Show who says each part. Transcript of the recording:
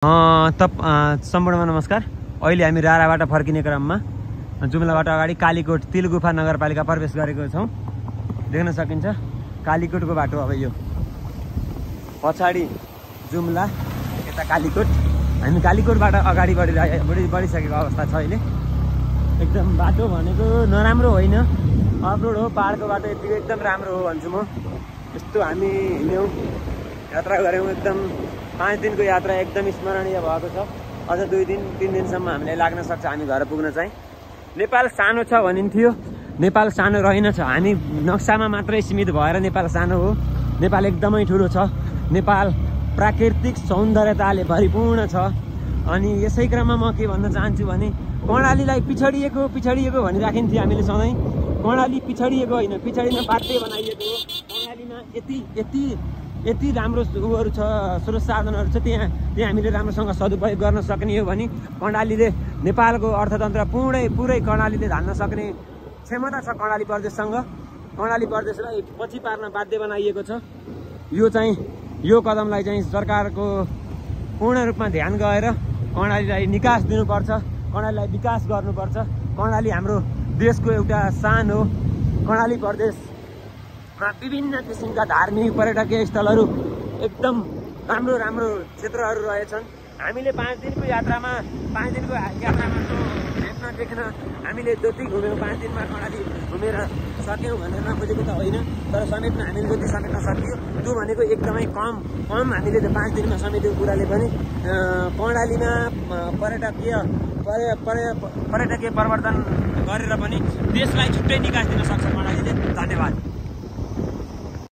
Speaker 1: सम्पूर्णमा नमस्कार। अहिले हामी राराबाट फर्किने क्रममा जुम्लाबाट अगाडि कालीकोट तिलगुफा नगरपालिका प्रवेश गरेको छौं। देख्न सकिन्छ कालीकोटको बाटो। अब यो पछाडी जुम्ला, यता कालीकोट। हामी कालीकोटबाट अगाडि बढिसकेको अवस्था छ अहिले। एकदम बाटो भनेको नराम्रो होइन, अफरोड हो। पहाडको बाटो एकदम राम्रो हो भन्छु म। यस्तो हामी हिँड्यौं, यात्रा गऱ्यौं। एकदम 5 दिनको यात्रा एकदम स्मरणीय भएको छ। अझ 2 दिन 3 दिनसम्म हामीलाई लाग्न सक्छ हामी घर पुग्न चाहिँ। नेपाल सानो छ भनिन्थ्यो, नेपाल सानो रहेनछ। हामी नक्सामा मात्रै सीमित भएर नेपाल सानो हो। नेपाल एकदमै ठुलो छ। नेपाल प्राकृतिक सौन्दर्यताले भरिपूर्ण छ। अनि यसै क्रममा म के भन्न चाहन्छु भने कर्णालीलाई पिछडिएको भनिराखिन्थ्यो हामीले सधैँ। कर्णाली पिछडिएको होइन, पिछडिन बाध्य बनाइएको हो। कर्णालीमा यति राम्रो उहरू छ, स्रोत साधनहरू छ। त्यहाँ हामीले राम्रोसँग सदुपयोग गर्न सक्ने हो भने कर्णालीले नेपालको अर्थतन्त्र पुरै कर्णालीले धान्न सक्ने क्षमता छ कर्णाली प्रदेशसँग। कर्णाली प्रदेशलाई पछि पार्न बाध्य बनाइएको छ। यो कदमलाई चाहिँ सरकारको पूर्ण रूपमा ध्यान गएर कर्णालीलाई निकास दिनुपर्छ, कर्णालीलाई विकास गर्नुपर्छ। कर्णाली हाम्रो देशको एउटा शान हो। कर्णाली प्रदेशमा विभिन्न किसिमका धार्मिक पर्यटकीय स्थलहरू एकदम राम्रो क्षेत्रहरू रहेछन्। हामीले 5 दिनको यात्रामा हेर्न देख्न हामीले जति घुम्यौँ 5 दिनमा कर्णाली घुमेर सक्यौँ भनेर नबुझेको त होइन, तर समेट्न हामीले जति समेट्न सक्यो त्यो भनेको एकदमै कम हामीले 5 दिनमा समेटेको कुराले पनि कर्णालीमा पर्यटकीय प्रवर्धन गरेर पनि देशलाई छुट्टै निकास दिन सक्छ कर्णालीले। धन्यवाद।